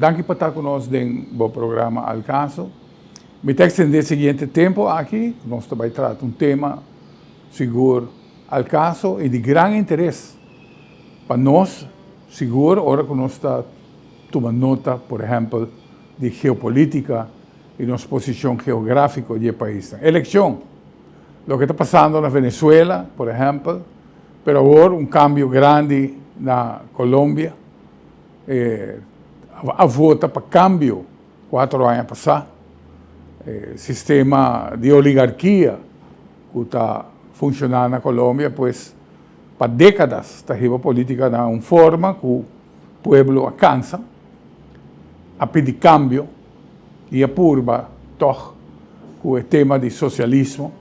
Danki pa ta ku nos den bo programa Al Caso. Mi ta ekstendé e siguiente tempu aki, nos ta bai trata un tema sigur al caso i di gran interes pa nos, sigur ora ku nos ta tuma nota, por ehèmpel, di geopolítika i nos posishon geográfiko di e paisnan. Elekshon, loke ta pasando na Venezuela, por ehèmpel, pero awor un kambio grandi na Colombia, e a vota pa kambio 4 aña pasá. E sistema di oligarkia ku ta funshoná na Colombia, pues pa dékadas ta hiba polítika na un forma ku pueblo a kansa, a pidi kambio i a purba tòg ku e tema di sosialismo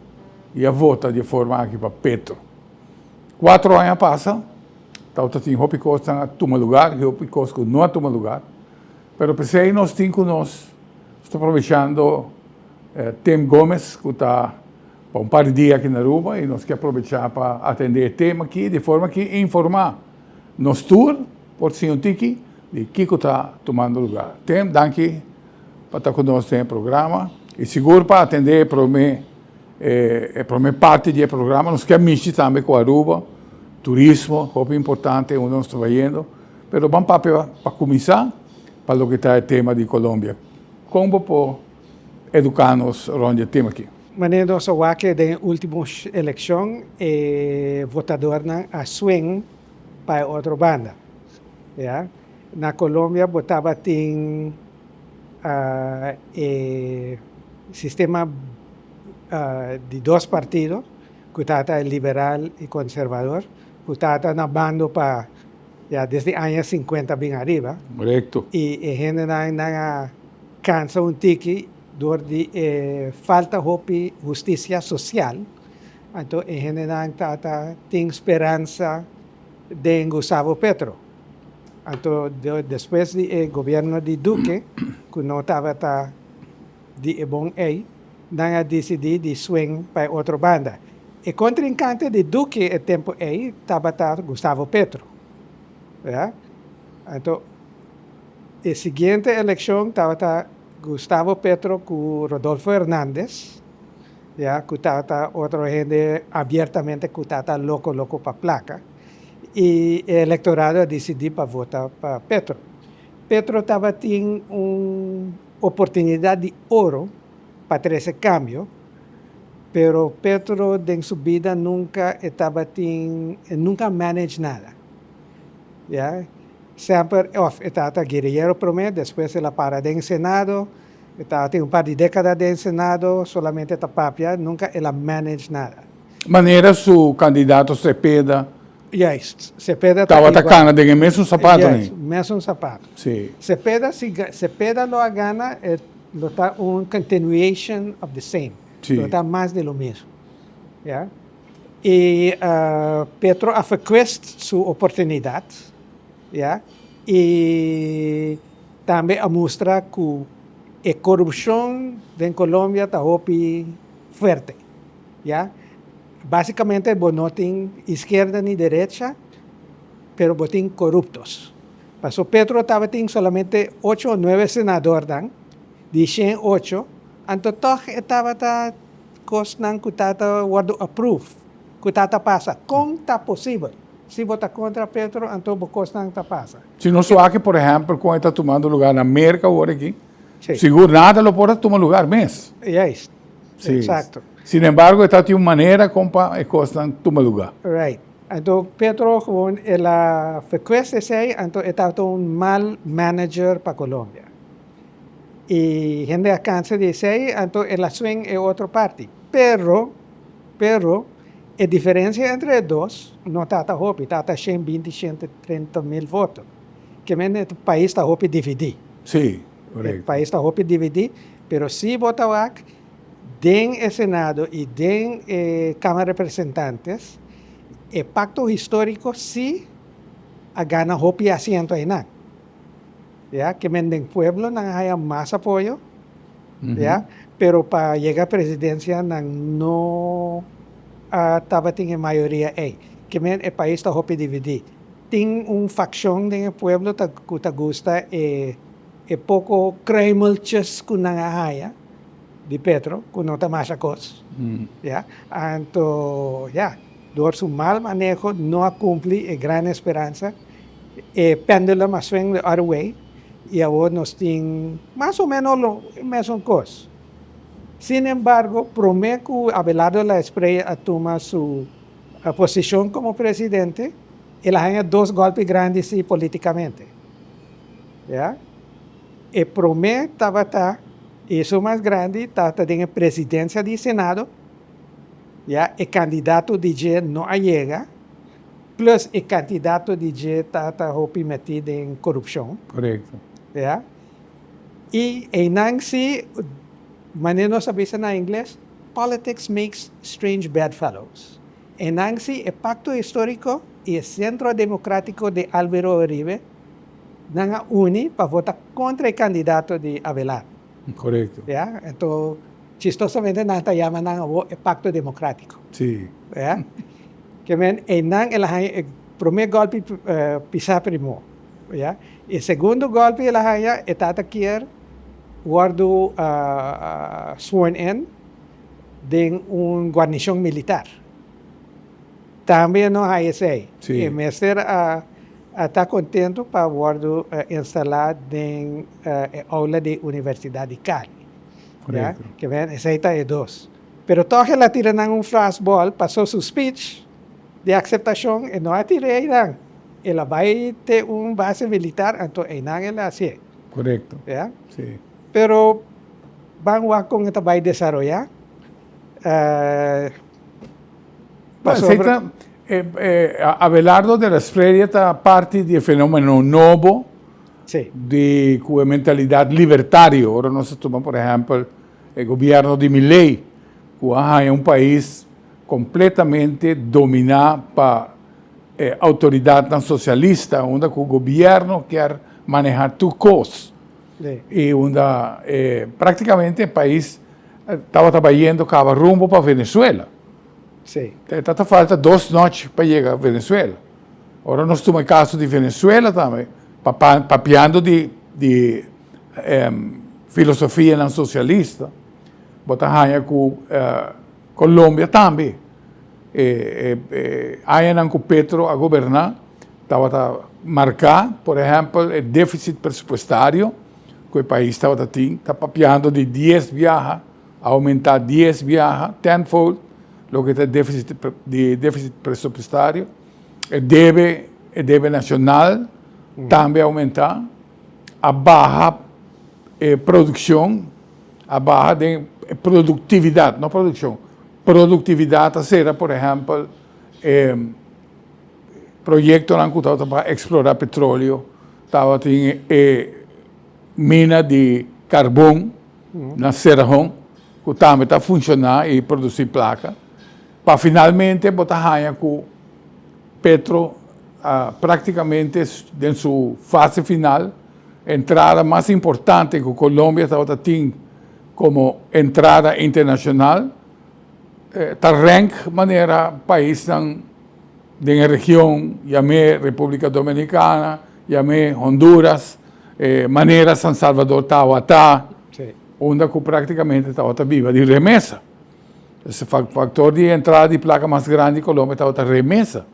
i a vota di forma aki pa Petro. 4 aña pasa, tabata tin hopi kos a tuma lugá, hopi kos ku no a tuma lugá, pero p'esei nos tin ku nos ta aprovechando Tim Gomez, ku ta pa un par di dia aki na Aruba, i nos ke aprovechá pa atendé e tema aki, di forma ku informá nos tur, por siña un tiki, di kiko ta tumando lugá. Tim, danki pa ta ku nos den e programa, i sigur pa atendé e promé parti di e programa. Nos ke mishi tambe ku Aruba, turismo, hopi importante, unda nos ta bayendo, pero ban papia pa kuminsá pa loke ta e tema di Colombia. Kon bo por eduká nos rònt e tema aki? Manera nos a wak den último elekshon, e votadónan a swing pa otro banda. Ja? Na Colombia bo tabatin e sistema di dos partido, ku tabata liberal i konservador, ku tabata na bando pa ya desde aña 50 bin ariba. I e hendenan a kansa un tiki dor di falta hopi hustisia sosial. Anto e hendenan tabata tin speransa den Gustavo Petro. Anto despues di e gobièrnu di Duque, ku no tabata di e bon ei, nan a disidí di swing pa e otro banda. E kontrinkante di Duque e tempu ei tabata Gustavo Petro. Ja? Anto e siguiente elekshon tabata Gustavo Petro ku Rodolfo Hernández, ja, ku tabata otro hende abiertamente ku tabata loko loko pa plaka. I e elektorado a disidí pa vota pa Petro. Petro tabatin un oportunidat di oro pa trese kambio, pero Petro den su bida nunka e tabatin, nunka a manage nada. Ja? Semper of e tabata guerrillero promé, despues el a para den Senado, e tabatin un par di dékada den Senado, solamente ta papia, nunka el a manage nada. Manera su kandidato Cepeda. Juist, Cepeda tabata kana den e mesun sapato. Juist, mesun sapato. Cepeda, si Cepeda lo a gana, lo ta un continuation of the same. Lo ta mas di lo mismo. Ja? I Petro a verkwist su oportunidat, ja? I tambe a mustra ku e korupshon den Colombia ta hopi fuerte. Ja? Básikamente bo no tin izquierda ni derecha, pero bo tin koruptos. Paso Petro tabatin solamente 8 o 9 senadornan di 108, anto tòg e tabata kosnan ku tabata wòrdu approve, ku tabata pasa. Kon ta posibel? Si bo ta kontra Petro, anto bo kosnan ta pasa. Si nos wak, por ehèmpel, kon e ta tumando lugá na Merka awor aki, sigur nada lo por a tuma lugá mes. Juist. Eksakto. Sin embargo, e tin un manera kon pa e kosnan tuma lugá. Right. Anto Petro gewoon el a verkwist esei, anto e tabata un mal manager pa Colombia. I hende a kansa di esei, anto el a swing e otro parti. Pero e diferensia entre e dos no tabata hopi, tabata 120, 130 mil voto. Ke men e pais ta hopi dividí. E pais ta hopi dividí, pero si bo ta wak den e Senado i den e Kámara di Representantes, e Pakto Históriko si a gana hopi asiento einan. Ja, ke men den pueblo nan a haya mas apoyo, ja, pero pa yega presidensia nan no a tabatin e mayoria ei. Ke men e pais ta hopi dividí. Tin un fakshon den e pueblo ta ku ta gusta e e poko kruimeltjes ku nan a haña di Petro, ku no ta masha kos, ya. Anto, ya, dor su mal maneho no a kumpli e gran esperansa, e pendulum a swing the other way i awor nos tin mas o menos lo mesun kos. Sin embargo, promé ku Abelardo de la Espriella a tuma su posishon komo presidente, el a haña dos gòlpi grandi sí polítikamente. Ya. E promé tabata, i esun mas grandi, tabata den e presidensia di Senado. Ya, e kandidato di dje no a yega, plus e kandidato di dje tabata hopi metí den korupshon. Korekto. Ya. I einan sí, manera nos a bisa na ingles, politics makes strange bedfellows. Einan sí e Pacto Histórico i e Centro Democrático di Álvaro Uribe nan a uni pa vota kontra e kandidato di Abelardo. Korekto. Ya, anto chistosamente nan ta yama nan awor e Pacto Democrático. Sí. Ya, ke men einan el a haña e promé gòlpi pisá primó. Ya, e segundo gòlpi el a haña e tata kier wòrdu sworn in den un guarnishon militar. Tambe e no haña esei. Sí. E mester a a ta kontentu pa wòrdu instalá den e oula di Universidat di Cali. Ya, Korekto. ke men esei ta e dos. Pero tòg el a tira nan un fastball, pasó su speech di akseptashon e no a tira einan. El a bai te un base militar, anto einan el a hasié. Korekto. Ya. Sí. Pero ban wak kon e ta bai desaroyá. Pasobra. Abelardo de la Espriella ta parti di e fenomeno nobo di ku e mentalidat libertario. Ora nos a tuma por ehèmpel e gobièrnu di Milei ku a haña un pais kompletamente dominá pa e outoridatnan sosialista unda ku gobièrnu kier manehá tur kos i unda praktikamente e pais tabata bayendo kaba rumbo pa Venezuela. Sí. Ta ta falta dos notch pa yega Venezuela. Ora nos tuma e caso di Venezuela tambe, papiando di di filosofianan socialista, bo ta haña cu Colombia tambe e e añanan cu Petro a goberna tabata marca, por ehempel, e deficit presupuestario cu e pais tabata tin, ta papiando di dies biaha. A oumentá dies biaha, tenfold, loke ta e défisit di défisit presupuestario. E debe, e debe nashonal tambe a oumentá. A baha e produkshon, a baha den e produktividat, no produkshon, produktividat a sera por ehèmpel e proyektonan ku tabata pa eksplorá petroleo, tabatin e mina di karbon. na Cerrejón ku tambe ta funshoná i produsí plaka, pa finalmente bo ta haña ku Petro a praktikamente den su fase final, entrada mas importante ku Colombia tabata tin komo entrada internashonal, ta rènk manera paisnan den e region, yam'é Repúblika Dominikana, yam'é Honduras, manera San Salvador tawata, unda ku praktikamente tawata biba di remesa. E faktor di entrada di plaka mas grandi di Colombia tawata remesa.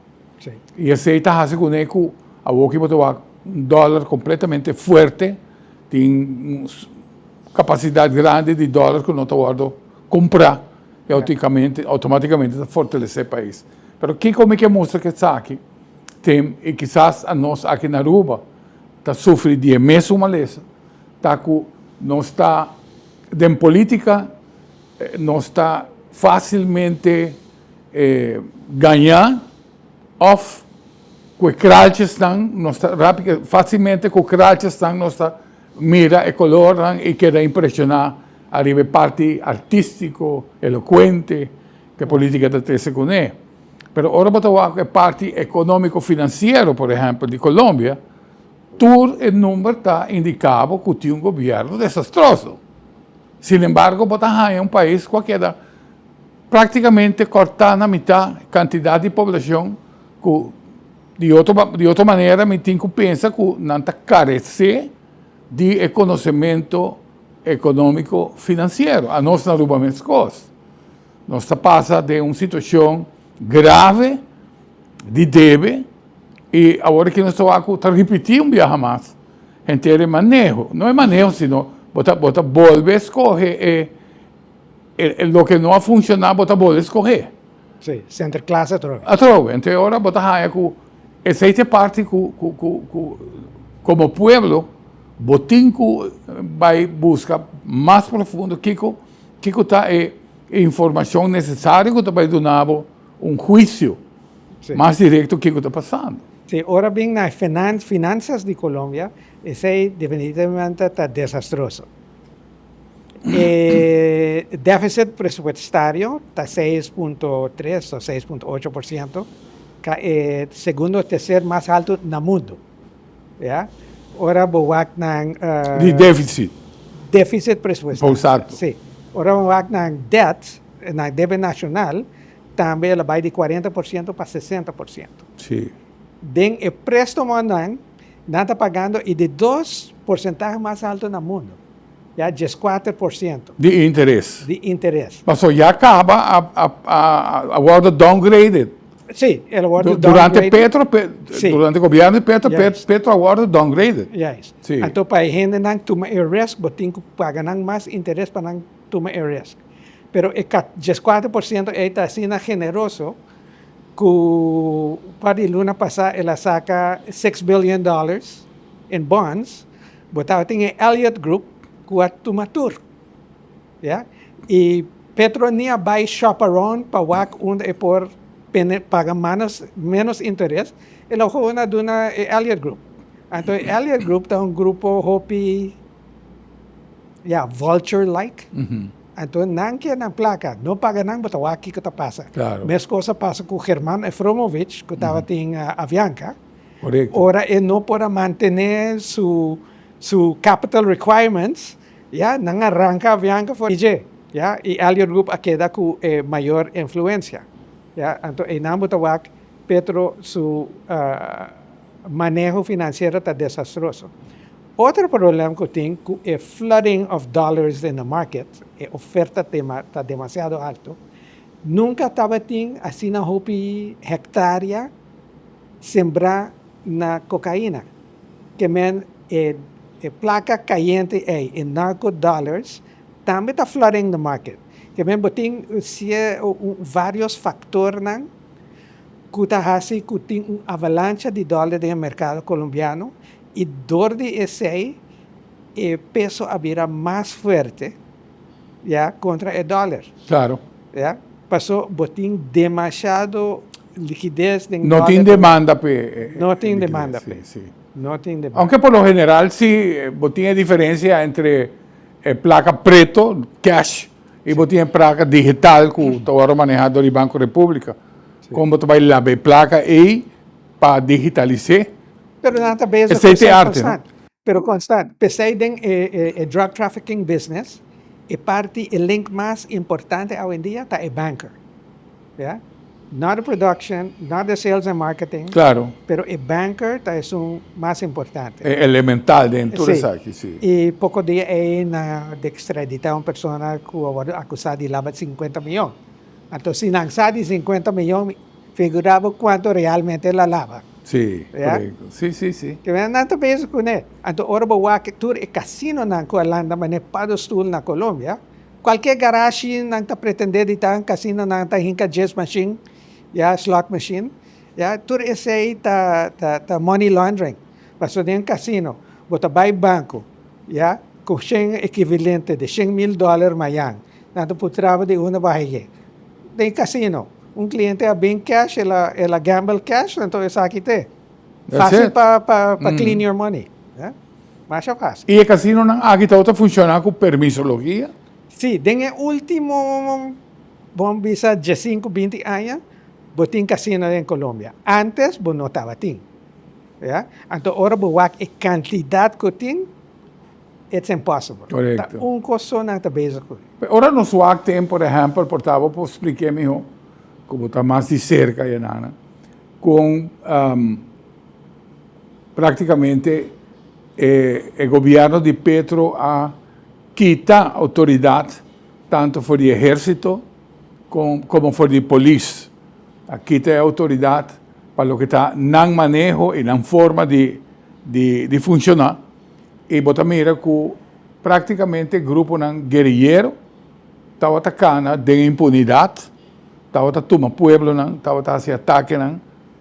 I esei ta hasi kuné ku awoki bo ta wak un dòler kompletamente fuerte, tin un kapasidat grandi di dòler ku no ta wòrdu kumprá i outomatikamente ta fortalesé e pais. Pero kiko mi ke mustra ku esaki tin i kisas anos aki na Aruba ta sufri di e mesun malesa ta ku nos ta den politica nos ta facilmente gaña of ku e kraltjesnan nos ta facilmente ku kraltjesnan nos ta mira e colornan i keda impresiona ariba e parti artistico, elocuente ku e politica ta trese kuné. Pero ora bo ta wak e parti economico financiero por ehempel di Colombia, tur e number ta indica bo cu tin un gobierno desastroso. Sin embargo bo ta haya un pais cu a keda practicamente corta na mita cantidad di poblacion cu di otro di otro manera mi tin cu pensa cu nan ta carece. di e konosementu ekonómiko finansiero. Anos na Aruba meskos. Nos ta pasa den un situashon grave di debe i awor aki nos ta wak ku ta ripití un biaha mas henter e maneho. No e maneho sino bo ta bo ta bolbe skohe e e loke no a funshoná bo ta bolbe skohe. Sí, Sinterklaas atrobe. Atrobe. Enton e ora bo ta haña ku esei ta e parti ku ku ku ku komo pueblo bo tin ku bai buska mas profundo kiko kiko ta e informashon nesesario ku ta bai duna bo un huisio mas direkto kiko ta pasando. Sí, ora bin na e finansas di Colombia esei definitivamente ta desastroso. E deficit presupuestario ta 6.3 o 6.8%, ka e segundo o tercer mas haltu na mundu. Ya. Ora bo wak nan Di deficit. Deficit presupuestario. Exacto. Si. Ora bo wak nan debt, nan debe nacional, tambe el a bai di 40% pa 60%. Si. Den e préstomonan, nan ta pagando e di dos porcentahe mas haltu na mundu. Ya 14%. Di interes. Di interes. Paso ya caba a a a a wordo downgraded. Si, el a wordo Durante downgraded. Petro, Si. durante gobierno di Petro, Juist. Petro a wordo downgraded. Juist. Si. Anto pa e hendenan tuma e risk bo tin cu paga nan mas interes pa nan tuma e risk. Pero e 14% ey ta asina generoso cu par di luna pasa el a saca $6 billion in bonds. Bo tabatin e Elliott Group ku a tuma tur. Ya. I Petro ni a bai shop around pa wak unda e por pene paga manos menos interes. El a gewoon a duna e Elliott Group. Anto e Elliott Group ta un grupo hopi, ya, vulture like. Anto nan ke nan plaka. No paga nan, bo ta wak kiko ta pasa. Meskos a pasa ku German Efromovich ku tabatin Avianca. Korekto. Ora e no por a mantené su su capital requirements, ya, nan a ranka Avianca for di dje, ya, i Elliott Group a keda ku e mayor influensia, ya. Anto einan bo ta wak Petro su maneho finansiero ta desastroso. Otro problem ku tin ku e flooding of dollars in the market, e oferta ta demasiado alto, nunka tabatin asina hopi hektaria sembrá na kokaina. Ke men e e plaka kayente ei, e narco dollars, tambe ta flooding the market. Ke men bo tin varios faktornan ku ta hasi ku tin un avalancha di dòler den e merkado kolombiano i dor di esei e peso a bira mas fuerte, ya, kontra e dòler. Klaro. Ya, paso bo tin demasiado likides den No tin demanda p'e. No tin demanda p'e. Sí, sí. No tin demanda. Aunke por lo general si bo tin e diferencia entre e placa preto, cash, y bo tin e placa digital cu ta worde maneha dor di Banco Republica. Con bo ta bay laba e placa ey pa digitalis'é? Pero nan ta bezig Esey ta e arte, no? Pero constant. P'esey den e drug trafficking business, e parti, e link mas importante awendia ta e banker. Ya. Not the production, not the sales and marketing. Claro. Pero e banker ta esun mas importante. E elemental den tur esaki, si. Y poco dia ey nan a extradita un persona cu a wordo acusa di laba 50 miyon. Anto si nan sa di 50 miyon, figura bo cuanto realmente el a laba. Si, corecto. Si, si, si. Ke nan ta bezig cune. Anto ora bo wak tur e casinonan cu a landa manera paddenstoel na Colombia, Cualkier garashi nan ta pretende di ta casino nan ta hinca jazz machine, ya, slot machine, ya, tur esey ta ta ta money laundering. Pasobra den un casino bo ta bay banco, ya, cu shen equivalente di shen mil dollar mayan, nan ta putra bo di unda bo haye. Den casino un cliente a bin cash el a el a gamble cash anto esaki t'e. Facil pa pa pa clean your money, ya. Masha fácil. I e casinonan aki tabata funciona cu permisologia? Sí, den e ultimo, bon bisa diesinku, 20 aña, bo tin casino den Colombia. Antes bo no tabatin. Ya? Anto ora bo wak e cantidad cu tin, it's impossible. Correcto. Ta un cos so nan ta bezig cu. Pero ora nos wak tin, por ehempel, por ta bo por spliké miho, cu bo ta mas di cerca yenana, con prácticamente. E gobierno di Petro a kita autoridad tanto for di ehercito como for di polis. A kita e autoridad pa loke ta nan maneho y nan forma di di funciona y bo ta mira cu practicamente gruponan guerillero tabata cana den impunidad, tabata tuma pueblonan, tabata haci atakenan.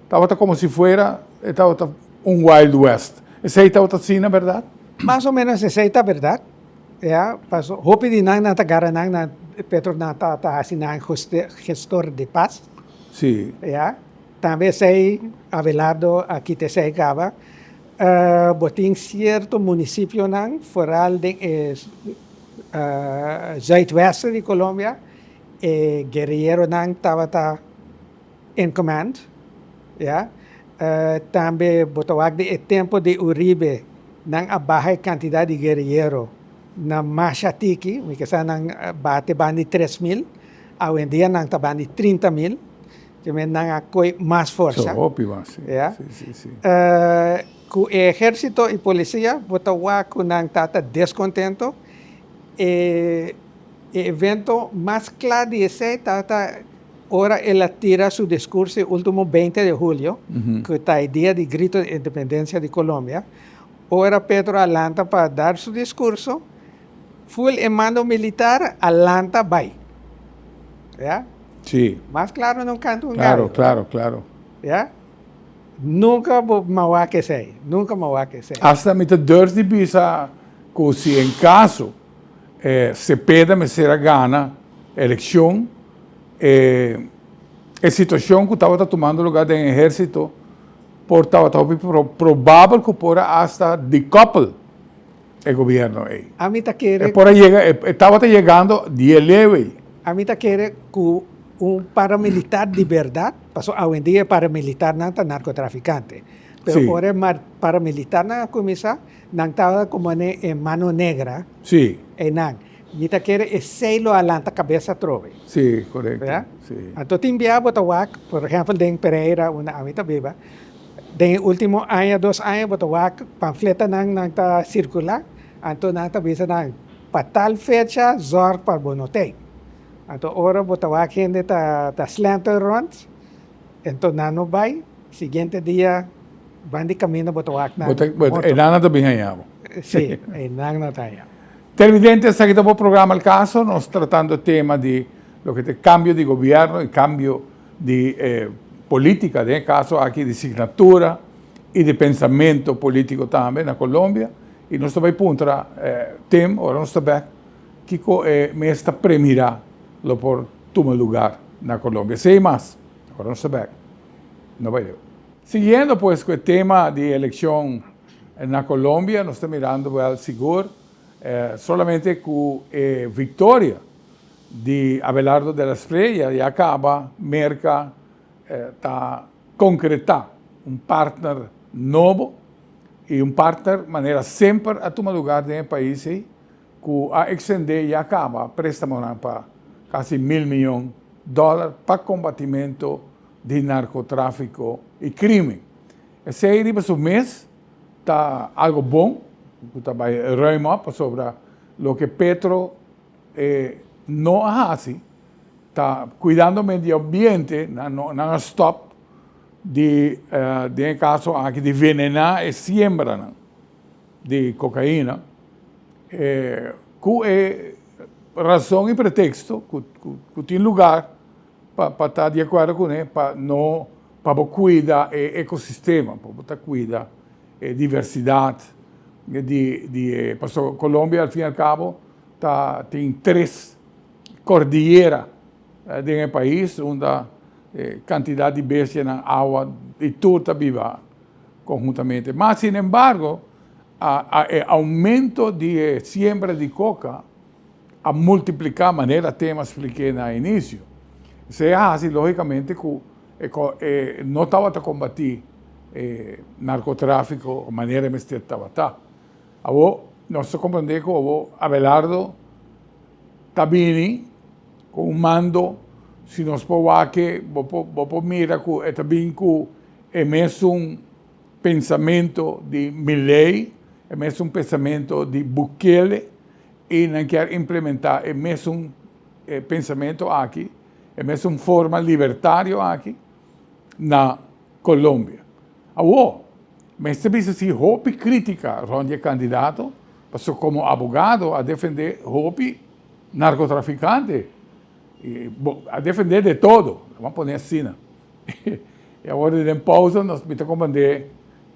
Tabata como si fuera e tabata un Wild West. Esey tabata asina, berdad? Mas o menos esey ta berdad, ya. Paso hopi di nan, nan ta gara nan, nan Petro nan ta ta haci nan gestor de paz. Si. Ya. Tambe esey Abelardo a kita esey caba. Bo tin cierto municipionan, vooral den e zuidwesten di Colombia, e guerrilleronan tabata in command, ya. Tambe bo ta wak di e tempo di Uribe nan a baha e cantidad di guerrillero na masha tiki, mi ke sa nan baha te banda di 3000, awendia nan ta banda di 30.000, keme nan a koy mas forsa. So hopi mas, si. Ya. Si, si, si. Ku e ehercito y policia bo ta wak ku nan ta ta descontento, e evento mas kla di esey ta ta Ora el a tira su discurso e ultimo 20 di julio, cu ta e dia di grito di independencia di Colombia, ora Petro a lanta pa dar su discurso, full e mando militar a lanta bay. Ya? Sí. Mas claro no canta un Claro, gallo. claro, claro. Ya? Nunca bo mawak esey, nunca mawak esey. Hasta mi ta durf di bisa cu si en caso Cepeda mester a gana eleccion, E e situacion cu tabata tumando lugar den ehercito por tabata hopi probabel cu por a hasta dekoppel e gobierno ey. Ami ta kere. E por a yega, e tabata yegando di e leu ey. Ami ta kere cu un paramilitar di berdad, pasobra awendia e paramilitarnan ta narcotraficante, pero ora e paramilitarnan a cuminsa, nan tabata como e mano negra eynan. Mi ta kere esey lo a lanta cabes atrobe. Sí, correcto. Ya? Sí. Anto tin bia bo ta wak, por ehempel den Pereira unda ami ta biba, den e ultimo aña, dos aña bo ta wak pamfletanan nan ta circula, anto nan ta bisa nan pa tal fecha zorg pa bo no tey. Anto ora bo ta wak hende ta ta slenter rond, anto nan no bay, siguiente dia ban di caminda bo ta wak nan Bo ta, morto. e nan no ta bin haña bo. Sí, e nan no ta haña bo. Televidente, esaki ta bo programa El Caso, nos tratando e tema di loke ta e cambio di gobierno y cambio di politica, den e caso aki di signatura y di pensamento politico tambe na Colombia, y nos ta bay puntra Tim, ora nos ta bek, kico e mes ta premira lo por tuma lugar na Colombia. Esey mas, ora nos ta bek, no bay leu. Siguiendo pues cu e tema di eleccion na Colombia, nos ta mirando wel sigur solamente cu e victoria di Abelardo de la Espriella ya caba Merca ta concreta un partner nobo y un partner manera semper a tuma lugar den e pais ey cu a extende ya caba prestamonan pa casi 1000 miyon dollar pa combatimento di narcotrafico y crimen. Esey riba su mes ta algo bon cu ta bay ruim op pasobra loke Petro no a haci ta cuidando medio ambiente, nan no nan a stop di den e caso aki di venena e siembranan di cocaina cu e razon y pretexto cu tin lugar pa ta di acuerdo cune pa no pa bo cuida e ecosistema, pa bo ta cuida e diversidad di di e pasobra Colombia al fin y al cabo ta tin tres cordillera den e pais unda e cantidad di bestianan awa y tur ta biba conhuntamente. Mas sin embargo a e aumento di e siembra di coca a multipliká manera Tim a splik'é na inisio. Esei a hasi lógikamente ku e no tabata kombatí e narkotráfiko manera e mester tabata. Awor nos ta komprendé ku awor Abelardo ta bini ku un mando, si nos por wak e bo por bo por mira ku e ta bin ku e mesun pensamentu di Milei. e mesun pensamento di Bukele y nan kier implementa e mesun pensamento aki, e mesun forma libertario aki na Colombia. Awor, mester bisa si hopi critica rond di e candidato, pasobra como abogado a defende hopi narcotraficante, y bo a defende de todo, laman pone asina. Y awor den pausa nos mi ta comprende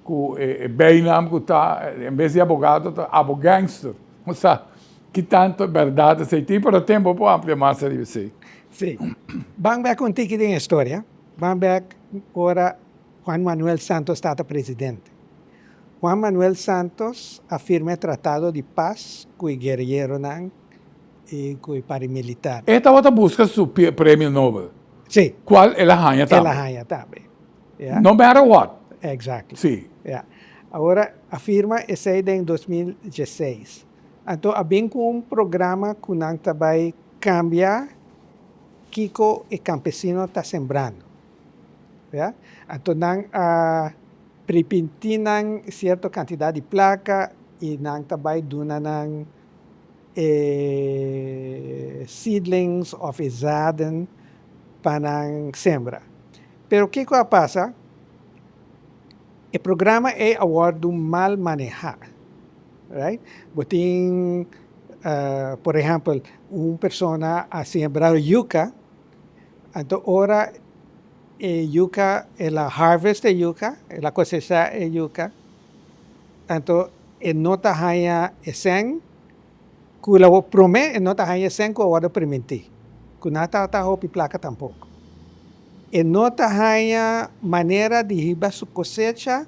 cu e bijnaam cu ta en bes di abogado ta abogangster. No sa ki tanto berdad esey tin, pero tempo por amplia mas ariba esey. Sí. Ban bek un tiki den historia. Ban bek ora Juan Manuel Santos tata presidente. Juan Manuel Santos a firma e tratado di pas cu e guerrilleronan y cu e paramilitar. E tabata busca su premio Nobel. Sí. Cual el a haña tambe. El a haña tambe. Ya. No matter what. Exactly. Sí. Ya. Awor a firma esey den 2016. Anto a bin cu un programa cu nan ta bay cambia kico e campesino ta sembrando. Ya. Anto nan a pripinti nan cierto cantidad di placa y nan ta bay duna nan e seedlings of e zaden pa nan sembra. Pero kiko a pasa? E programa ei a wòrdu mal manehá, right? Bo tin, por ehèmpel, un persona a sembra yuka, anto ora e yuka, el a harvest e yuka, el a kosechá e yuka, anto e no ta haña e sèn ku el a promé, e no ta haña e sèn ku a wòrdu primintí, ku nan tabata hopi plaka tampoko. E no ta haña manera di hiba su kosecha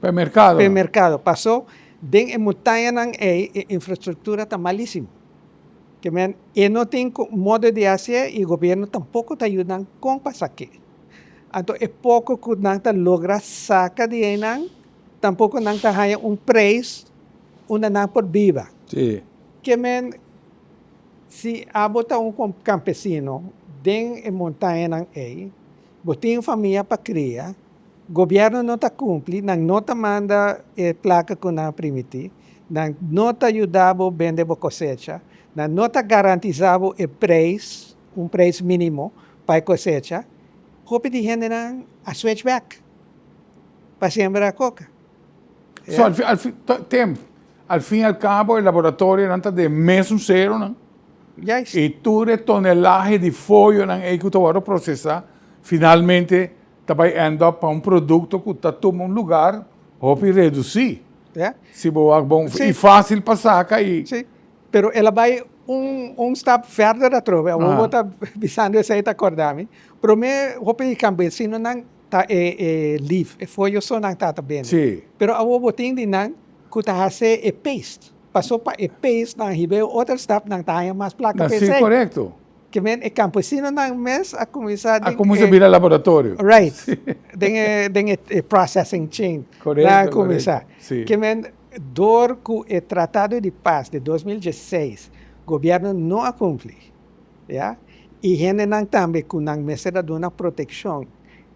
Pa e merkado. Pa e merkado. Pasó den e montañanan ei e infrastruktura ta malísimo. Ke men e no tin modo di hasié i gobièrnu tampoko ta yuda nan kon pa sak'é. Anto e poko ku nan ta logra saka di einan Tampoco nan ta haya un prijs unda nan por biba. Sí. Ke men, si abo ta un campesino den e montañanan ey, bo tin famia pa cria, gobierno no ta cumpli, nan no ta manda e placa cu nan a primiti, nan no ta yuda bo bende bo cosecha, nan no ta garantisa bo e prijs, un prijs minimo pa e cosecha, hopi di hendenan a switch back. pa sembra koka. So al al tem, al fin y al cabo e laboratorionan ta den mesun seronan. Juist. Y tur e tonelahe di foyonan ey cu ta wordo procesa finalmente ta bay end up pa un producto cu ta tuma un lugar hopi reduci. Ja. Si bo wak bon Sí. y facil pa saca y. Sí, pero el a bay un un stap verder atrobe. Awor bo ta bisando esey ta corda mi. Prome hopi di campesinonan Ta e e leaf, e foyo so nan ta ta bende. Sí. Pero awor bo tin di nan ku ta hase e paste. Paso pa e paste nan hiba e otro stap nan ta haña mas plaka Na pa sí, esei. korekto. Ke men e kampesinonan mes a kuminsá A den kuminsá e bira laboratorio. Right. Sí. Den e den e e processing chain. Nan a Korekto, kuminsá. korekto. Sí. Ke men dor ku e tratado di pas di 2016 gobièrnu no a kumpli. Ya. I hendenan tambe ku nan mester a duna protekshon,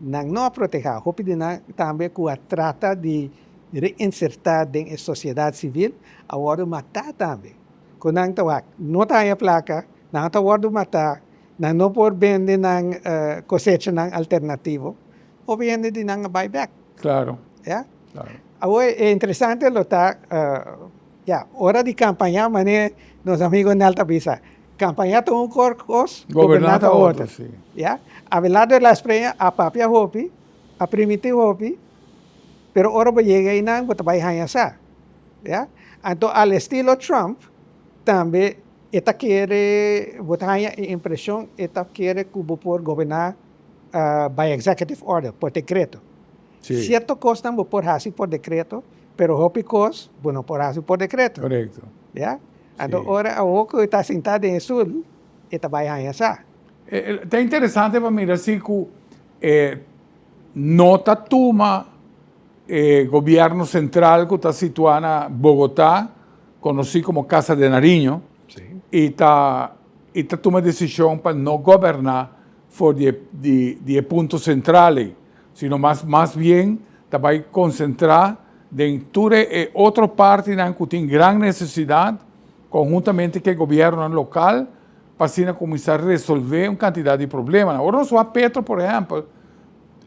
nan no a protehá. Hopi di nan tambe ku a trata di reinsertá den e sosiedat sivil a wòrdu matá tambe. Ku nan ta wak, no ta haña plaka, nan ta wòrdu matá, nan no por bende nan kosechanan alternativo. Hopi hende di nan a bai bèk. Klaro. Ya. Klaro. Awor e interesante lo ta, ya, ora di kampaña manera nos amigo Nel ta bisa, Campaña ta un kos, goberná ta otro. Ya? Abelardo de la Espriella a papia hopi, a primiti hopi, pero ora bo yega einan bo ta bai haña sa. Ya? Anto al estilo Trump tambe e ta kere, bo ta haña e impresion e ta kere ku bo por goberná by executive order, por dekreto. Sierto kosnan bo por hasi por dekreto, pero hopi kos bo no por hasi por dekreto. Korekto. Ya? Anto ora awor ku e ta sintá den e sul, e ta bai haña sa. Ta interesante pa mira si ku e no ta tuma e gobièrnu sentral ku ta situá na Bogotá, konosí komo Casa de Nariño, i ta i ta tuma desishon pa no goberná for di e di e punto sentral ei, sino mas mas bien ta bai konsentrá. den tur e otro partinan ku tin gran nesesidat, konhuntamente ku e gobièrnunan lokal, pa asina kuminsá resolvé un kantidat di problemanan. Ora nos wak Petro, por ehèmpel,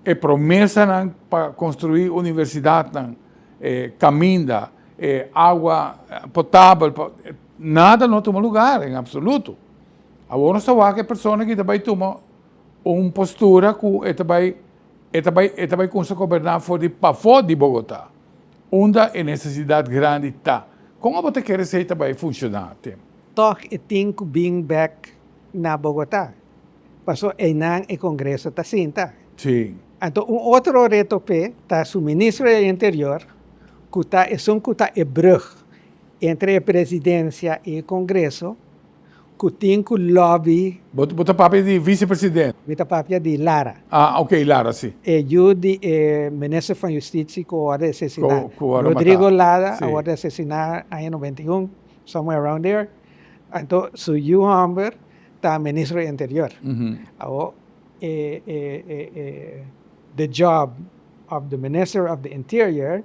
e promesanan pa konstruí universidatnan, e kaminda, e awa potabel, nada no a tuma lugar en absoluto. Awor nos ta wak e persona ki ta bai tuma un postura ku e ta bai e ta bai e ta bai kumsa goberná for di pafó di Bogotá, unda e nesesidat grandi ta. Kon abo ta kere esei ta bai funshoná, Tim? Tòg e tin ku bin bèk na Bogotá, pasobra einan e Kongreso ta sinta. Sí. Anto un otro reto p'e ta su ministro del Interior, ku ta esun ku ta e brùg entre e presidensia i e Kongreso, ku tin ku lobby. Bo bo ta papia di vicepresidente? Mi ta papia di Lara. Ah, ok, Lara, si. E yu di e minister van Justitie ku a wòrdu asesiná. Ku wòrdu matá. Rodrigo Lara a wòrdu asesiná aña 91, somewhere around there. Anto su yu hòmber ta ministro di interior. Awor e e e e the job of the minister of the interior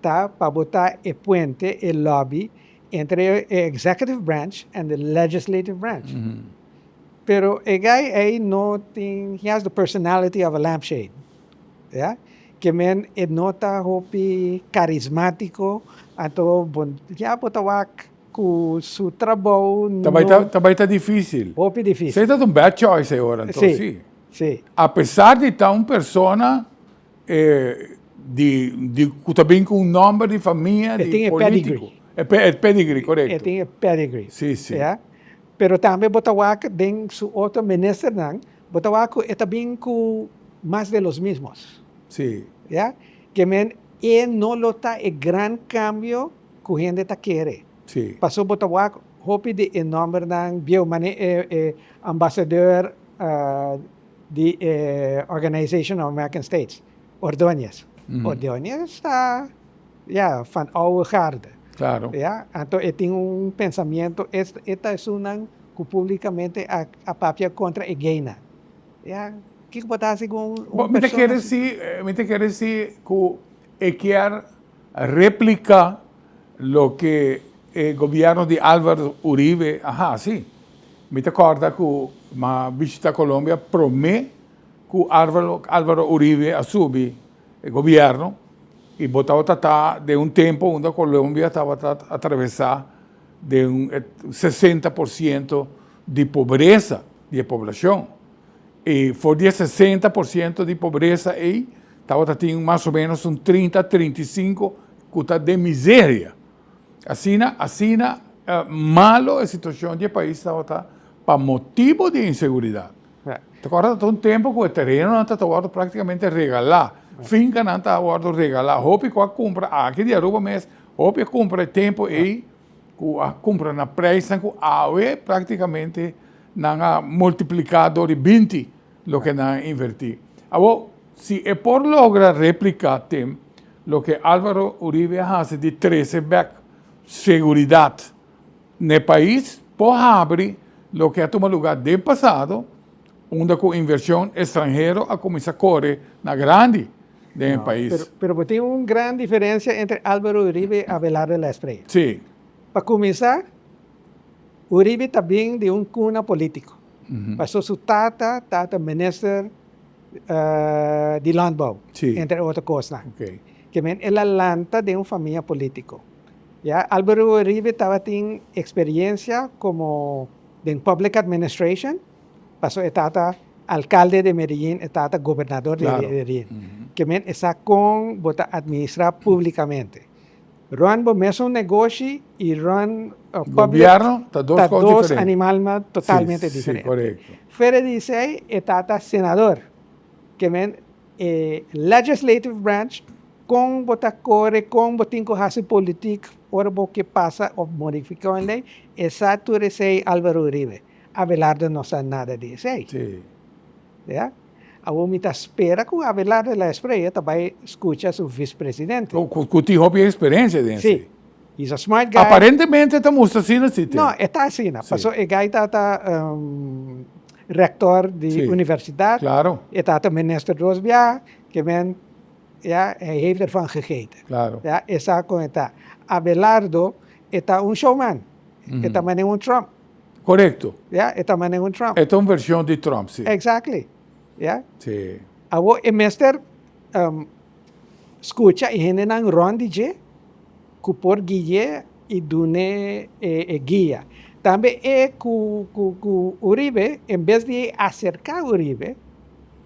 ta pa bo ta e puente, e lobby entre e executive branch and the legislative branch. Pero e guy ey no tin, he has the personality of a lampshade, ya, ke men e no ta hopi carismatico, anto bo ya bo ta wak cu su trabou Ta bai ta, ta bai ta dificil. Hopi dificil. Esey ta un bad choice ey ora anto, si. Si, si. A pesar di ta un persona E di di ku ta bin ku un nòmber di famia E di tin e polítiko. pedigree. E pe e pedigree, E korekto. tin e pedigree. Sí, sí. Ya. Pero tambe bo ta wak den su otro ministernan, bo ta wak ku e ta bin ku mas de los mismos. Sí. Ya. Ke men e no lo ta e gran kambio ku hende ta kere. Sí. Pasobra bo ta wak hopi di e nòmbernan bieu, manera e e ambasador di e Organization of American States, Ordóñez. Ordóñez ta, ya, van oude garde. Claro. Ya, anto e tin un pensamiento, e ta esunnan ku públikamente a a papia kontra e gaynan. Ya, kiko bo ta hasi ku un Bo, mi ta persona kere asina? si, mi ta kere si ku e kier repliká loke e gobierno di Álvaro Uribe a hasi. Mi ta kòrda ku m'a bishita Colombia promé ku Álvaro Uribe a subi e gobièrnu i bo tabata ta den un tempu unda Colombia tabata atravesá den un 60% di pobresa di e poblashon. I for di e 60% di pobresa ei tabata tin mas o ménos un 30, 35 ku ta den miseria. Asina, asina malo e situacion di e pais tabata pa motibo di inseguridad. Ta corda ta un tempo cu e terenonan ta wordo practicamente regala, fincanan ta wordo regala, hopi cu a cumpra aki di Aruba mes, hopi a cumpra e tempo ey cu a cumpra na prijsnan cu awe practicamente nan a multiplica door di binti loke nan a inverti. Awor, si e por logra replica tem Loke Alvaro Uribe a hasi di trese bek seguridat n'e pais por habri loke a tuma luga den pasado unda ku invershon estranhero a kuminsá kore na grandi den e pais. Pero bo tin un gran diferensia entre Alvaro Uribe i Abelardo La Espriella. Sí. Pa kuminsá, Uribe ta bin di un kuna polítiko. Pasobra su tata tata minister di landbouw, entre otro kosnan. Ke men el a lanta den un famia polítiko. Ya, Álvaro Uribe tabatin eksperiencia komo den public administration, pasobra e tata alkalde di Medellin, e tata gobernador di Medellin. Ke men e sa kon bo ta administrá públikamente. Run bo mesun negoshi i run public Gobierno ta dos ta cos dos diferente. animalnan totalmente Sí, sí, diferente. correcto. Fuera di esei e tata senador, ke men e legislative branch kon bo ta kore, kon bo tin ku hasi politik ora bo ke pasa of modifiká un lei, e sa tur esei Alvaro Uribe. Abelardo no sa nada di esei. Sí. Ya. Awor mi ta spera ku Abelardo de la Espriella ta bai skucha su vispresidente. Ku tin hopi eksperensia den esei. Si. He's a smart guy. Aparentemente ta mustra asina si tin. No, e ta asina. Pasobra e guy ta ta rektor di universidat. Claro. E ta ta minister dos bia. Ke men. Ja, hij heeft ervan gegeten. Claro. Ja, e sa kon e ta. Abelardo e ta un showman. E ta manera un Trump. Korekto. Ja, e ta manera un Trump. E ta un vershon di Trump, si. Exactly. Ja. Si. Awor e mester skucha e hendenan rònt di dje ku por gui'é i dun'é e guia. Tambe e ku ku Uribe, en bes di e aserká Uribe,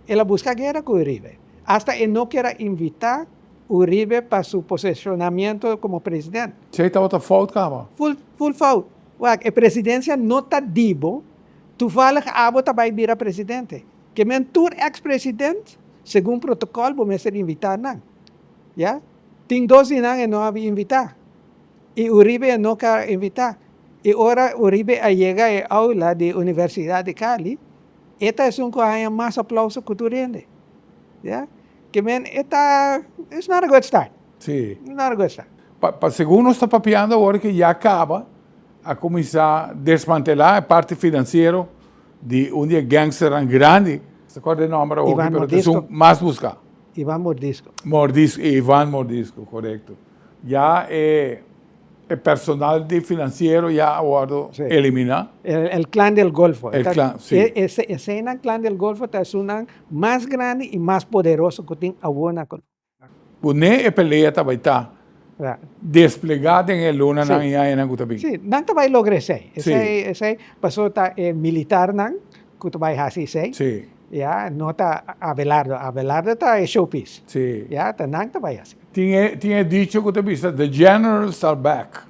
el a buska guera ku Uribe. Asta e no kier a invitá Uribe pa su poseshonamiento komo president. Esei tabata fout kaba? Ful, ful fout. Wak, e presidensia no ta di bo, toevallig abo ta bai bira presidente. Ke men tur ex president, segun protokòl bo mester invitá nan. Ya? Tin dos di nan e no a invitá. I Uribe e no ka invitá. I ora Uribe a yega e aula di Universidat di Cali, E ta esun ku a haña mas aplauso ku tur hende. Ya. Ke men e ta, it's not a good start. Sí. Not a good start. Pa, pa segun nos ta papiando awor ke ya kaba a kuminsá desmantelá e parti finansiero di un di e gangsternan grandi, no ta kòrda e nòmber awor, Ivan pero ta esun Mordisco. mas buská. Ivan Mordisco. Mordisco, Ivan Mordisco, korekto. Ya e. E personal di financiero ya a wordo elimina. El Clan del Golfo. El clan, si. Eseinan Clan del Golfo ta esunnan mas grandi y mas poderoso cu tin awor na Colombia. Pone e pelea ta bay ta desplega den e lunanan y añanan cu ta bin. Si, nan ta bay logra esey. Esey, esey pasobra ta e militarnan cu ta bay haci esey. Si. Ya, no ta Abelardo. Abelardo ta e showpiece. Si. Ya, ta nan ta bay haci. Tin e tin e dicho ku ta bisa the generals are back.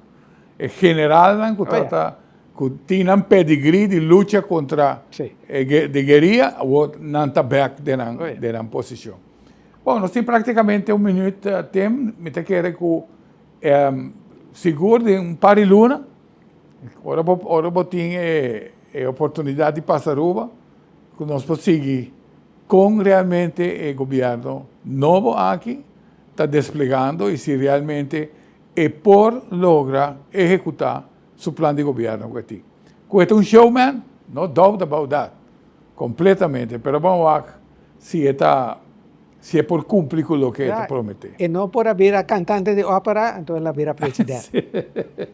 E generalnan ku ta ta ku tin nan pedigrí di lucha kontra e di gueria awor nan ta bek den nan den nan posishon. Bon nos tin praktikamente un minüt Tim, mi ta kere ku sigur den un par di luna ora bo ora bo tin e e oportunidat di pasa Aruba ku nos por sigui Con realmente e gobierno nobo aki ta desplegando y si realmente e por logra ehecuta su plan di gobierno cu e tin. Cu e ta un showman? No doubt about that. Completamente. Pero ban wak si e ta, si e por cumpli cu loke e ta promete. E no por a bira cantante di opera, anto el a bira presidente.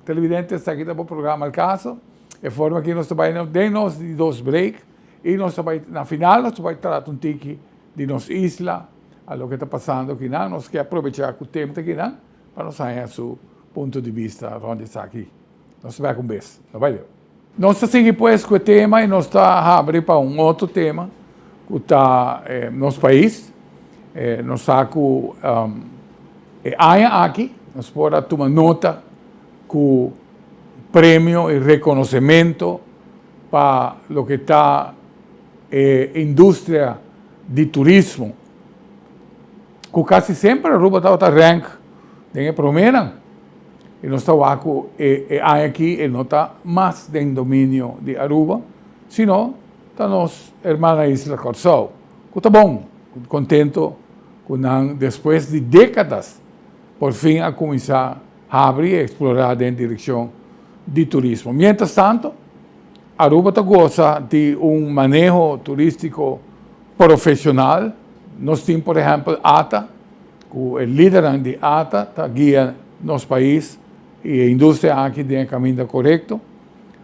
Televidente, esaki ta bo programa Al Caso. E forma aki nos ta bay den nos di dos break. I nos ta bai, na final nos ta bai trata un tiki di nos isla, a loke ta pasando akinan. Nos ke aprovechá ku tempu ta akinan pa nos haña su punto di bista rònt di esaki. Nos ta bai ku un bes. No bai leu. Nos ta sigui pues ku e tema i nos ta habri pa un otro tema ku ta nos pais. Nos sa ku e aña aki nos por a tuma nota ku premio i rekonosementu pa loke ta e industria di turismo, ku kasi semper Aruba tabata rank den e promenan, i nos ta wak ku e aña aki e no ta mas den dominio di Aruba, sino ta nos hermana isla Kòrsou, ku ta bon, kontento ku nan despues di dékadas por fin a kuminsá habri i eksplorá den direkshon di turismo. Mientras tanto, Aruba ta gosa di un maneho turístiko profeshonal. Nos tin por ehèmpel ata, ku e lidernan di ata ta guia nos pais i e industria aki den e kaminda korekto.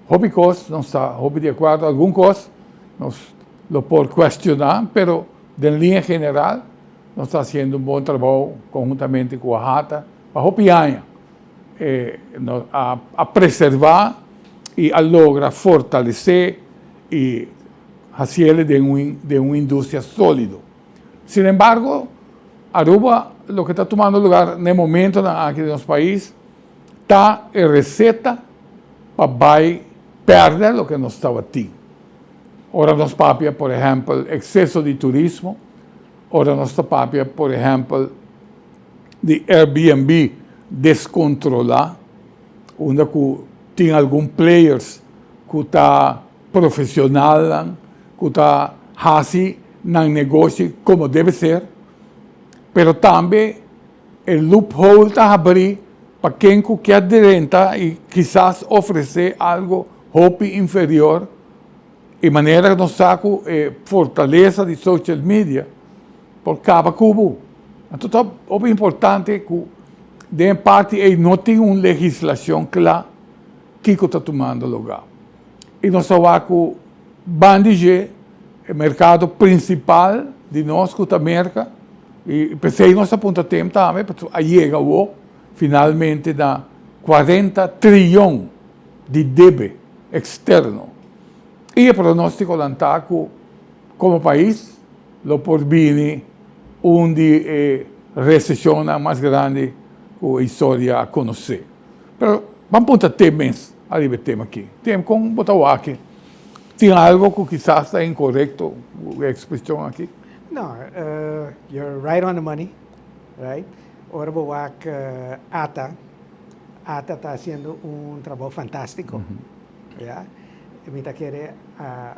Hopi kos nos ta hopi di akuerdo, algun kos nos lo por kuestioná, pero den liña general nos ta hasiendo un bon trabou konhuntamente ku AHATA pa hopi aña. A preservá i a logra fortalesé i hasiel den un den un industria sólido. Sin embargo, Aruba loke ta tumando lugar na e momentonan aki den nos pais ta e reseta pa bai pèrdè loke nos tabatin. Ora nos papia, por ehèmpel, ekseso di turismo, ora nos ta papia, por ehèmpel, di Airbnb descontrola, unda cu tin algun players cu ta profesionalnan, cu ta haci nan negoshi como debe ser, pero tambe e loophole ta habri pa ken cu kier drenta y kisas ofrece algo hopi inferior, y manera nos sa cu e fortaleza di social media por caba cu bo. Anto ta hopi importante ku den e parti ei no tin un legislashon kla kiko ta tumando lugá. I nos ta wak ku banda di dje e merkado prinsipal di nos ku ta Merka i p'esei nos ta puntra tem tambe pasobra a yega awor finalmente na 40 triyon di debe eksterno. I e pronóstikonan ta ku komo pais lo por bini un di e reseshonnan mas grandi ku historia a konosé. Pero ban puntra te mes ariba e tema aki. Tem, kon bo ta wak aki? Tin algo ku kisas ta inkorekto ku e ekspreshon aki? No, you're right on the money, right? Ora bo wak ata, ata ta hasiendo un trabou fantástiko, ya. Mi ta kere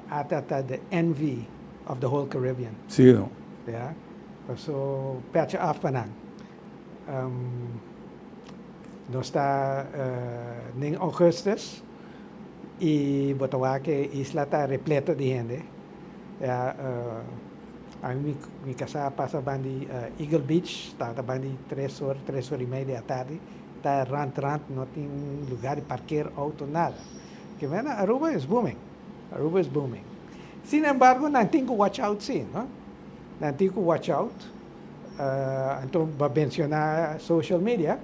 ata ta the envy of the whole Caribbean. Sí, no. Ya. Paso pètje af pa nan. Nos ta den augustus y bo ta wak e isla ta repleto di hende. Ya, ami mi casa a pasa ban di Eagle Beach, tabata ban di tres or, tres or y media di atardi, ta rand rand, no tin lugar di parker auto, nada. Ke mena Aruba is booming, Aruba is booming. Sin embargo nan tin ku watch out si, no? Nan tin ku watch out. Anto bo a menciona social media,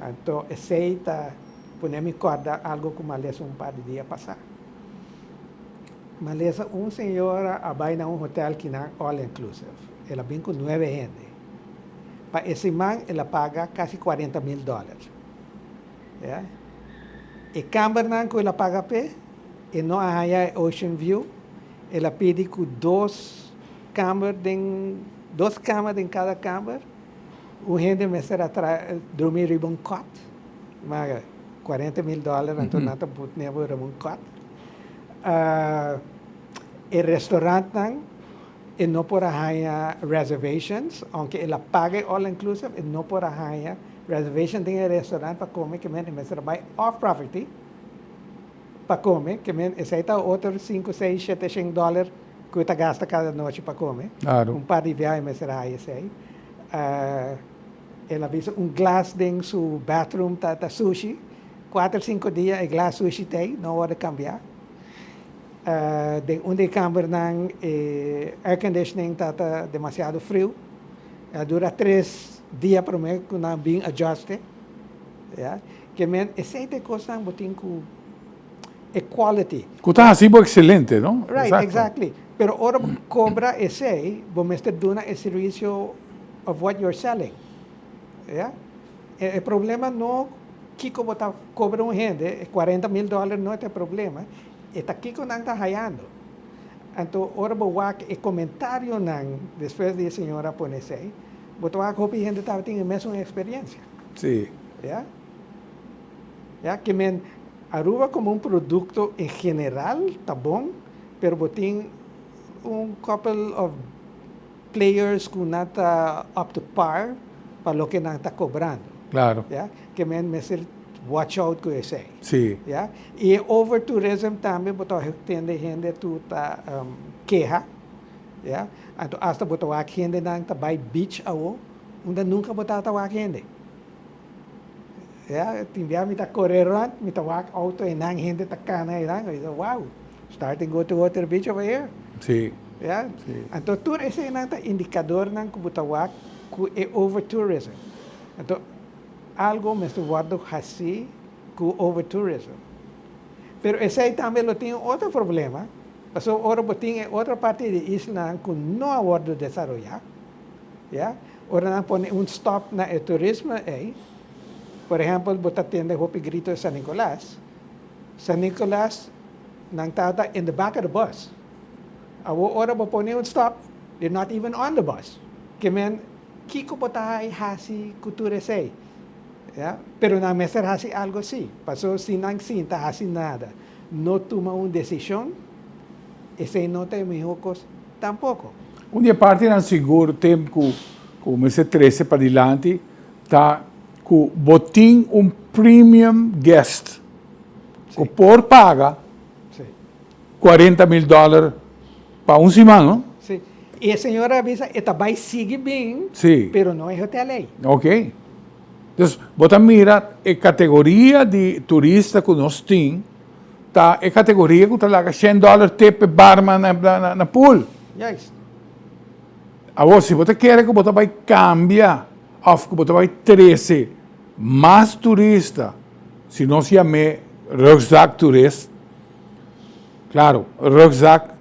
anto esey ta pone mi corda algo cu mi a lesa un par di dia pasa. Mi a lesa un señora a bay na un hotel kinan all inclusive, el a bin cu nuebe hende. Pa e siman el a paga casi 40 mil dollar. Ya. E cambernan cu el a paga p'e, e no a haya e ocean view, el a pidi cu dos camber den dos cama den cada camber, un hende mester a drumi riba un cot, ma 40 mil dollar anto nan ta pone bo riba un cot. E restaurantnan e no por a haña reservations, aunke el a paga e all inclusive, e no por a haña reservation den e restaurant pa come, ke men e mester a bai off property pa come, ke men esei ta otro sinku, seis, shete shen dollar ku e ta gasta kada nochi pa come. Un par di biaha e mester a haña esei. El a bisa un glas den su bathroom ta sushi, kuater, sinku dia e glas sushi t'ei, no a wòrdu kambiá. Den un di e kambernan e air conditioning ta ta demasiado friu. A dura 3 dia promé ku nan bin adjust e. Ya. Ke men esei ta e kosnan bo tin ku e quality. Ku ta hasi bo ekselente, no? Right, exactly. Pero ora bo kobra esei, bo mester duna e servisio of what you're selling. Ya. E problema no kiko bo ta kobra un hende, e 40 mil dollar no ta e problema, e ta kiko nan ta hayando. Anto ora bo wak e komentarionan despues di e señora pone esei, bo ta wak hopi hende tabatin e mesun eksperensia. Ya. Ya, ke men Aruba komo un produkto en general ta bon, pero bo tin un couple of players ku nan ta up to par pa loke nan ta kobrando. Ya, ke men mester watch out ku esei. Ya, i e over tourism tambe bo ta tende hende tur ta keha. Ya, anto asta bo ta wak hendenan ta bai beach awo unda nunka bo tabata wak hende. Ya, tin bia mi ta kore rond, mi ta wak auto einan, hende ta kana einan, mi ta wow, starting go to water beach over here. Ya, anto tur eseinan ta indikadornan ku bo ta wak ku e over tourism. Anto algo mester wòrdu hasi ku over tourism. Pero esei tambe lo tin un otro problema, pasobra ora bo tin e otro parti di islanan ku no a wòrdu desaroyá, ya, ora nan pone un stop na e turismo ei, por ehèmpel bo ta tende hopi grito di San Nicolas, San Nicolas nan tabata in the back of the bus, awor ora bo pone un stop, they're not even on the bus, ke men kiko bo ta hasi ku tur esei? Ya, pero nan mester hasi algo si, pasobra si nan sinta hasi nada, no tuma un desishon, esei no ta e mihó kos tampoko. Un di e partinan sigur tem ku ku mester trese padilanti ta ku bo tin un premium guest ku por paga 40 mil dòler pa un siman, no? Sí. E señora a bisa e ta bai sigui bin, pero no e hotel ei. Ok. Dus bo ta mira e categoria di turista cu nos tin ta e categoria cu ta laga shen dollar tip p'e barman na pool. Juist. Awor si bo ta kere cu bo ta bai cambia of cu bo ta bai trece mas turista, si nos yam'e rugzak toerist, claro, rugzak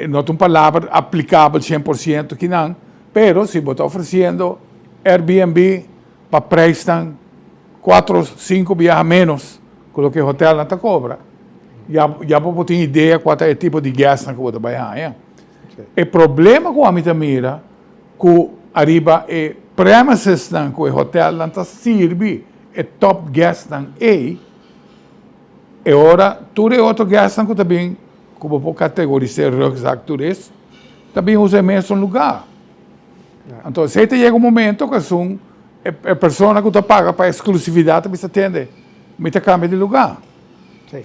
no ta un palabra aplicabel 100% kinan, pero si bo ta ofreciendo Airbnb pa prijsnan cuatro, cinco biaha menos cu loke hotelnan ta cobra, ya bo por tin idea cua ta e tipo di guestnan cu bo ta bai haña. E problema cu ami ta mira cu ariba e premisesnan cu e hotelnan ta sirbi e top guestnan ey, e ora tur e otro guestnan cu ta bin, cu bo por categoris'e rugzak toerist, ta bin usa e mesun lugar. Anto esey ta yega un momento cu esun e persona cu ta paga pa exclusividad ta bisa tende, mi ta cambia di lugar. Sí.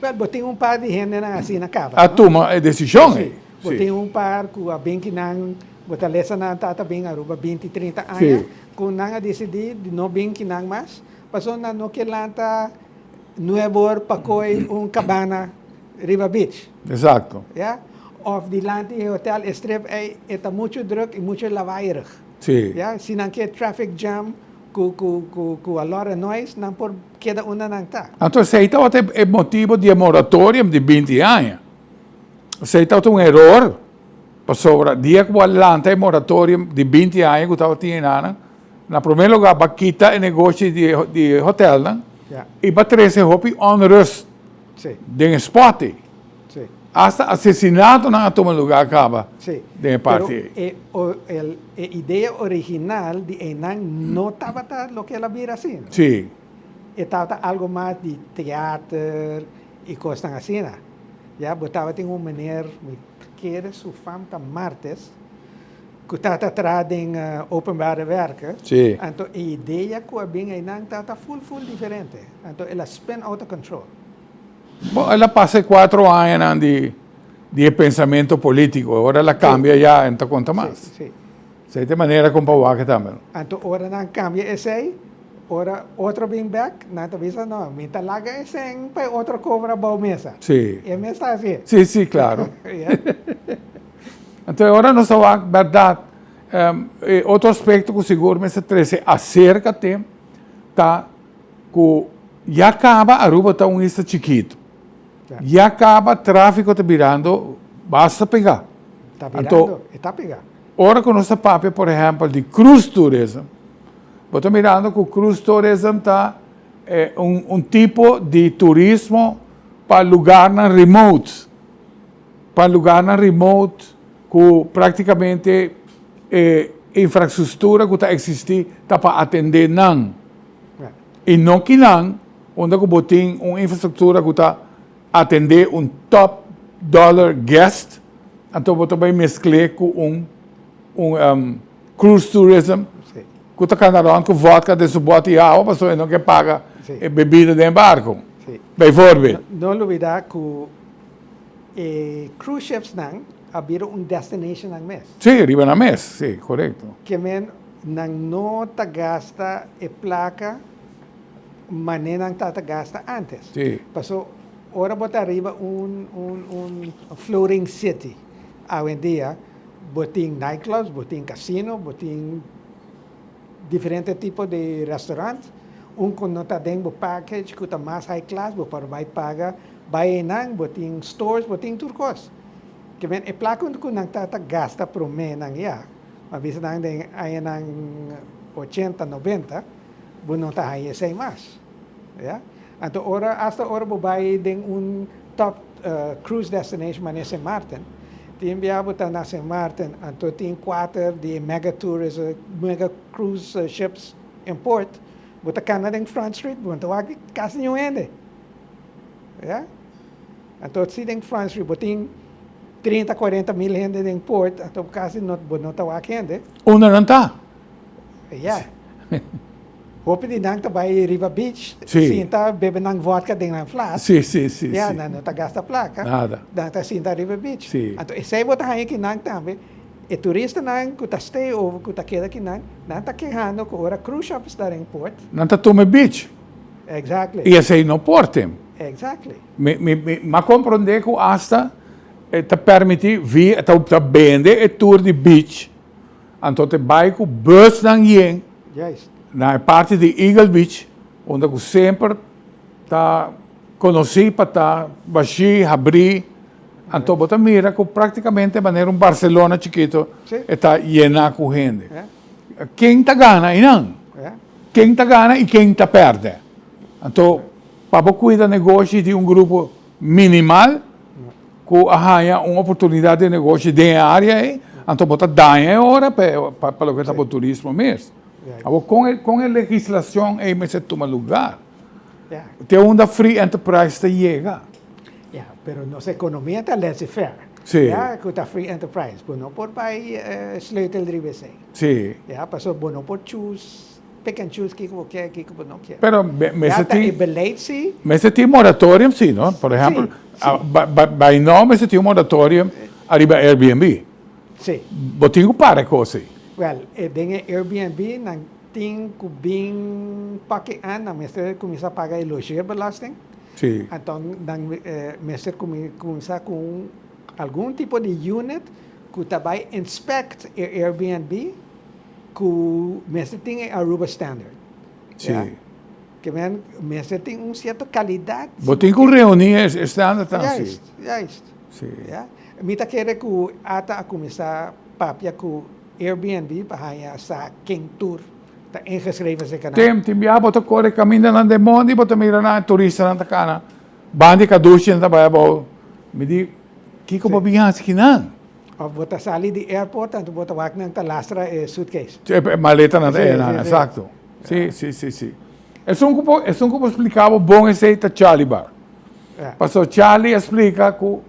Wel, bo tin un par di hendenan asina caba, A tuma e decision ey. Sí. Bo tin un par cu a bin ki nan, bo ta lesa nan tata bin Aruba binti, trinta aña, cu nan a dicidi di no bin ki nan mas, pasobra nan no kier lanta nuebe or pa coy un cabana riba beach. Exacto. Ya. Of dilanti e hotel e strip ey e ta mucho druk y mucho lawaaierig. Sí. Ya. Si nan kier traffic jam cu cu cu cu a lot of noise nan por keda unda nan ta. Anto esey tabata e motibo di e moratorium di binti aña. Esey tabata un eror pasobra dia cu bo a lanta e moratorium di binti aña cu tabatin enanan, na primer lugar bo a kita e negoshi di e hotelnan y bo a trece hopi onrust den e spot ey. Hasta asesinatonan a tuma lugar caba den e parti ey. Pero e idea original di eynan no tabata loke el a bira asina. E tabata algo mas di teater y cosnan asina. Ya, bo tabatin un meneer, mi ta kere su fam ta Martes, cu tabata traha den Openbare Werken. Anto e idea cu a bin eynan tabata full full diferente. Anto el a spin out of control. Bo, el a pasa e cuatro añanan di di e pensamento politico, ora el a cambia ya e no ta conta mas. Sí, sí. Esei ta e manera con pa wak tambe. Anto ora nan cambia esei, ora otro bin bek, nan ta bisa no, mi ta laga esei pa e otro cobra bou mesa. Sí. E mes ta hacié. Sí, sí, claro. Anto e ora nos ta wak berdad, e otro aspecto cu sigur mester trece acerca te ta cu ya caba Aruba ta un isla chikito. Ya caba trafico ta birando basta pega. Ta birando, e ta pega. Ora cu nos ta papia por ehempel di cruise tourism, bo ta mirando cu cruise tourism ta un tipo di turismo pa lugarnan remote, pa lugarnan remote cu practicamente e infrastructura cu ta existi ta pa atende nan. Y no kinan unda cu bo tin un infrastructura cu ta atende un top dollar guest, anto bo ta bay mezcl'e cu un un cruise tourism cu ta cana rond cu vodka den su boti y awa pasobra e no ke paga e bebida den e barco, bijvoorbeeld. No lubida cu e cruise ships nan a bira un destination nan mes. Sí, riba nan mes, sí, corecto. Ke men nan no ta gasta e placa mane nan tata gasta antes. Sí. Paso ora bo ta riba un un un floating city awendia bo tin nightclubs, bo tin casino, bo tin diferente tipo di restaurant, un cu no ta den bo package cu ta mas high class bo por bay paga bay eynan, bo tin stores, bo tin tur cos. Ke men e placa cu nan tata gasta prome nan ya, a bisa nan den añanan ochenta, nobenta, bo no ta haña esei mas. Ya. Anto ora, asta ora bo bai den un top cruise destination manera Sint Maarten, tin bia bo ta na Sint Maarten, anto tin kuater di e mega tourism, mega cruise ships in port, bo ta kana den Front Street, bo no ta wak kasi niun hende. Ya. Anto si den Front Street bo tin trinta, kuarenta mil hende den port, anto kasi no, bo no ta wak hende. Unda nan ta? Ya. Hopi di nan ta bai riba beach, sinta bebe nan vodka den nan flas. Sí, sí, sí, Ya, sí. nan no ta gasta plaka. Nada. Nan ta sinta riba beach. Sí. Anto esei bo ta haña kinan tambe. E turistanan ku ta stay over, ku ta keda kinan, nan ta kehando ku ora cruise ship sta den port. Nan ta tuma e beach. Exactly. I esei no por tem. Exactly. Mi, mi, mi, m'a komprondé ku asta e ta permití via, ta, ta bende e tour di beach. Anto te bai ku busnan yen na e parti di Eagle Beach, unda ku semper ta konosí pa ta bashí, habrí. Anto bo ta mira ku praktikamente manera un Barcelona chikito e ta yená ku hende. Ken ta gana einan? Ken ta gana i ken ta pèrdè? Anto pa bo kuida negoshi di un grupo minimal ku a haña un oportunidat di negoshi den e área ei, anto bo ta daña e ora pa pa loke ta bo turismo mes. Awor kon e kon e legislashon ei mester tuma lugar? Te unda free enterprise ta yega? Ya, pero nos ekonomia ta laissez faire. Sí. Ya, ku ta free enterprise. Bo no por bai sleutel riba esei. Sí. Ya, pasobra bo no por choose. Pick and choose kiko bo kier, kiko bo no kier. Pero mester tin. Ya ta e beleid si. Mester tin moratorium si, no? Por ehempel, by now mester tin un moratorium ariba Airbnb. Si. Bo tin ku para e kos ei. Wel, den e Airbnb nan tin ku bin paki an, nan mester kuminsá paga e logeerbelasting. Si. Anton nan mester kuminsá ku un algun tipo di unit ku ta bai inspect e Airbnb. Ku mester tin e Aruba Standard. Sí. Ya. Ke men mester tin un sierto kalidat. Bo tin ku reuní e standardnan si. Juist, juist. Sí. Ya. Mi ta kere ku ata a kuminsá papia ku Airbnb pa haña sa ken tur ta ingeschreven serka nan. Tim, tin biaha bo ta kore kamindanan den mondi bo ta mira nan e turistanan ta kana banda di kadushi nan ta bai abou. Mi di, kiko bo bin hasi kinan? Of bo ta sali di airport anto bo ta wak nan ta lastra e suitcase. E maletanan ta enan, exacto. Si, si, si, si. Esun ku por, esun ku por splika bo bon esei ta Charlie Bar. Pasobra Charlie a splika ku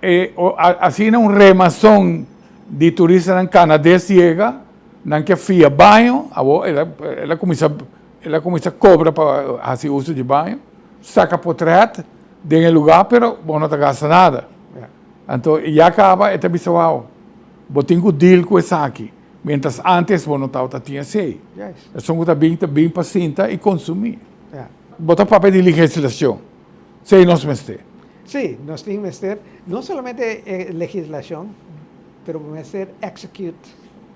e asina un remason di turistanan kanades yega, nan ke fia baño, awor el a el a kuminsá el a kuminsá kobra pa hasi uso di baño, saka potret den e lugá pero bo no ta gasta nada. Anto ya caba e ta bisa wao, bo tin cu deal cu esaki, mientras antes bo no tabata tin esey. Esun cu ta bin ta bin pa sinta y consumi. Bo ta papia di legislacion, sey nos mester. Si, nos tin mester no solamente e legislacion, pero bo mester execute.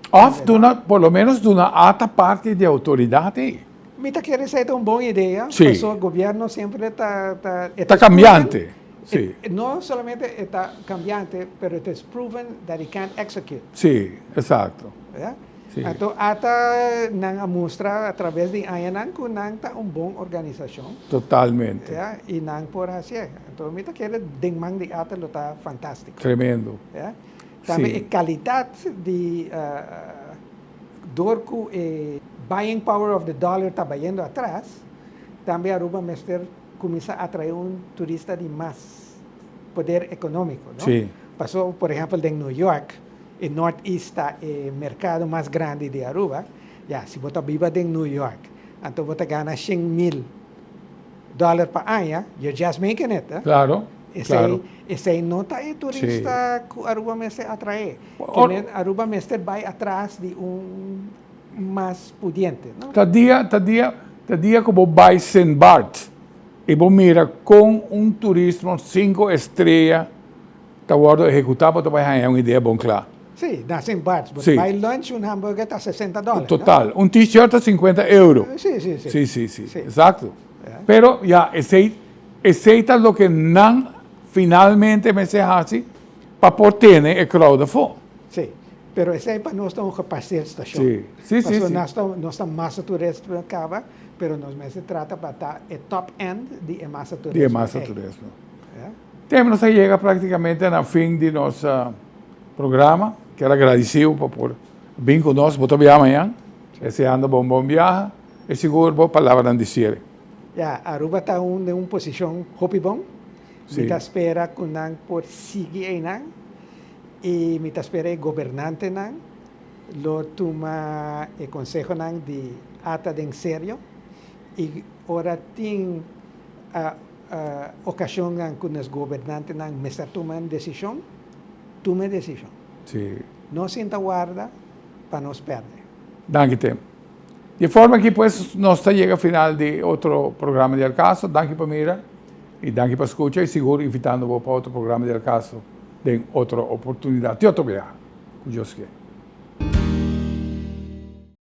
Of duna, por lo menos duna ata parti di autoridad ey. Mi ta kere esey ta un bon idea, pasobra gobierno siempre ta, ta, Ta cambiante. Sí. No solamente e ta cambiante, pero it is proven that it can't execute. Sí, exacto. Ya? Sí. Anto ata nan a mustra a traves di añanan cu nan ta un bon organisacion. Totalmente. Ya, y nan por hacié. Anto mi ta kere den man di ata lo ta fantastico. Tremendo. Ya? Tambe Sí. e calidad di door cu e buying power of the dollar ta bayendo atras, tambe Aruba mester cuminsa atrae un turista di mas poder economico, no? Sí. Paso, por ehempel, den New York, e Northeast ta e mercado mas grandi di Aruba, ya, si bo ta biba den New York, anto bo ta gana 100.000 dollar pa aña, you're just making it, eh? Claro, claro. Esey, esey no ta e turista cu Aruba mester atrae. Ke men Aruba mester bay atras di un mas pudiente, no? Ta dia, ta dia, ta dia ku bo bai Sint Bart i bo mira kon un turismo sinku estrea ta wòrdu ehekutá, bo ta bai haña un idea bon kla. Sí, na Sint Bart. Bo ta bai lunch, un hamburger ta 60 dòler, no? Total. Un t-shirt ta 50 euro. Sí, sí, sí. Sí, sí, sí. Eksakto. Pero ya, esei, esei ta loke nan finalmente mester hasi pa por tene e crowd afó. Sí. Pero esei pa nos ta un gepaseerd stashon. Sí, sí, sí. Pasobra nos ta, nos ta masa turismo kaba, pero nos mester trata pa ta e top end di e masa turismo. Di e masa turismo. Tem nos a yega praktikamente na fin di nos programa. Kier a gradisi bo pa por bin ku nos. Bo ta biaha mañan. Deseando bo un bon biaha i sigur bo palabranan di siere. Ya, Aruba ta un den un posishon hopi bon. Mi ta spera ku nan por sigui einan. I mi ta spera e gobernantenan lo tuma e konsehonan di ata den serio. I ora tin okashonnan ku nos gobernantenan mester tuma un desishon, tuma e desishon. No sinta warda pa nos pèrdè. Danki Tim. Di e forma aki pues nos ta yega final di otro programa di Al Caso. Danki pa mira i danki pa skucha i sigur invitando bo pa otro programa di Al Caso den otro oportunidat di otro biaha ku Dios ke.